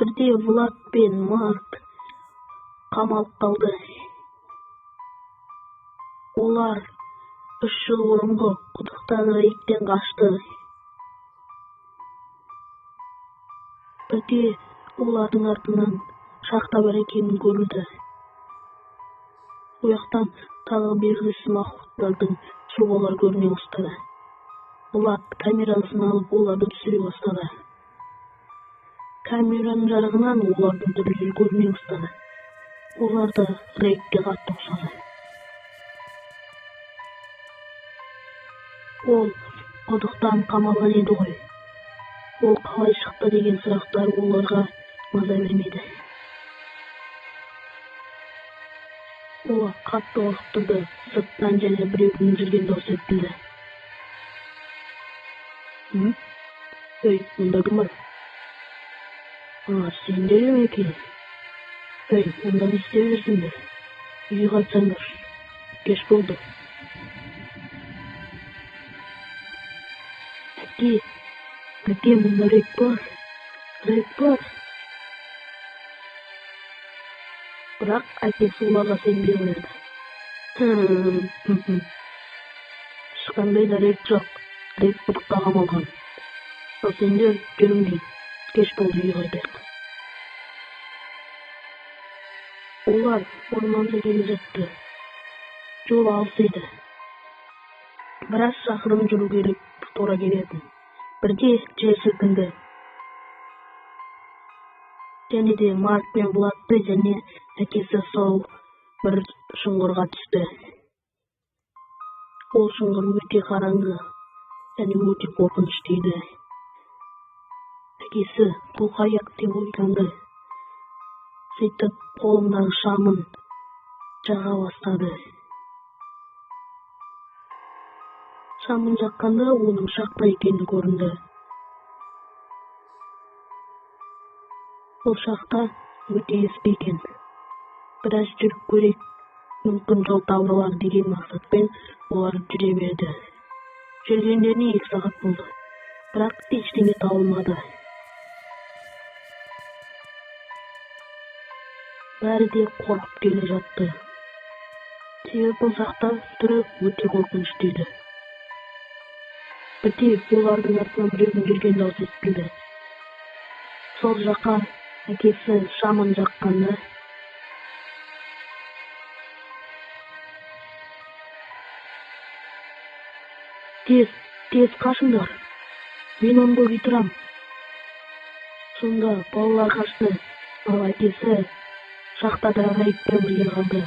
Бірде Влад пен Марк қамалып қалды. Олар 3 жыл бұрынғы құдықтан рейдтен қашты. Бірде олардың артынан шахта бар екенін көрді. Ояқтан тағы белгісіз мақұлықтардың сұлбалары көріне бастады. Влад камерасын алып оларды түсіре бастады. Камераның жарығынан олардың түрлері көріне бастады. Олар да рейдке қатты ұқсады. Ол құдықтан қамалған еді ғой. Ол қалай шықты деген сұрақтар оларға маза бермеді. Олар қатты қорқып тұрды. Сырттан және біреудің жүрген даусы естілді. Ей, мұнда кім бар? Сендер ме екен? Ей, мұнда не істеп жүрсіңдер? Үйге қайтсаңдар, кеш болды. Әке, әке, мұнда рейд бар, рейд бар. Бірақ әкесі оларға сенбей қояды. Ешқандай да рейд жоқ, рейд құдыққа қамалған. Ал сендер жүріңдер, кеш болды, үйге қайтайық. Олар орманда келе жатты. Жол алыс еді. Біраз шақырым жүру керек тура келетін. Бірде жер сілкінді. Және де Марк пен Владты және әкесі сол бір шұңқырға түсті. Ол шұңқыр өте қараңғы және өте қорқынышты еді. Әкесі қорқайық деп ойланды. Сөйтіп қолындағы шамын жаға бастады. Шамын жаққанда оның шахта екені көрінді. Ол шахта өте ескі екен. Біраз жүріп көрейік, мүмкін жол табылар деген мақсатпен олар жүре берді. Жүргендеріне 2 сағат болды, бірақ ештеңе табылмады. Бәрі де қорқып келе жатты. Себебі бұл шахта түрі өте қорқынышты еді. Бірде олардың артынан біреудің жүрген даусы естілді. Сол жаққа әкесі шамын жаққанда тез, тез қашыңдар, мен оны көрмей тұрам. Сонда балалар қашты, ал әкесі шахтада рейдпен бірге қалды.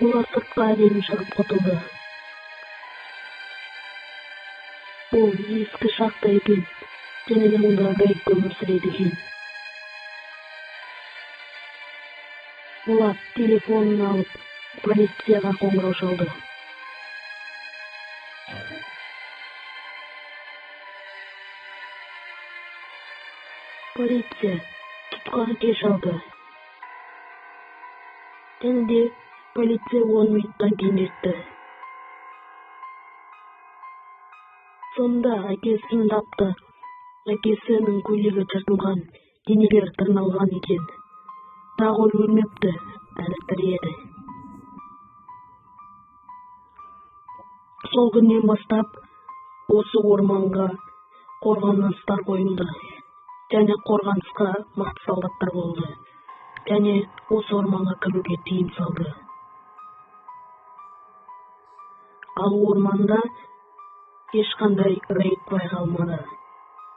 Олар сыртқа әдемі шығып құтылды. Бұл ескі шахта екен, және де онда рейд өмір сүреді екен. Олар телефонын алып, полицияға қоңырау шалды. Полиция тұтқаны кеш алды. Және де полиция 10 минуттан кейін жетті. Сонда әкесін тапты. Әкесінің көйлегі жыртылған, денелері тырналған екен. Бірақ ол өлмепті, әлі тірі еді. Сол күннен бастап осы орманға қорғаныстар қойылды. Және қорғанысқа мықты солдаттар болды. Және осы орманға кіруге тыйым салды. Ал орманда ешқандай рейд байқалмады.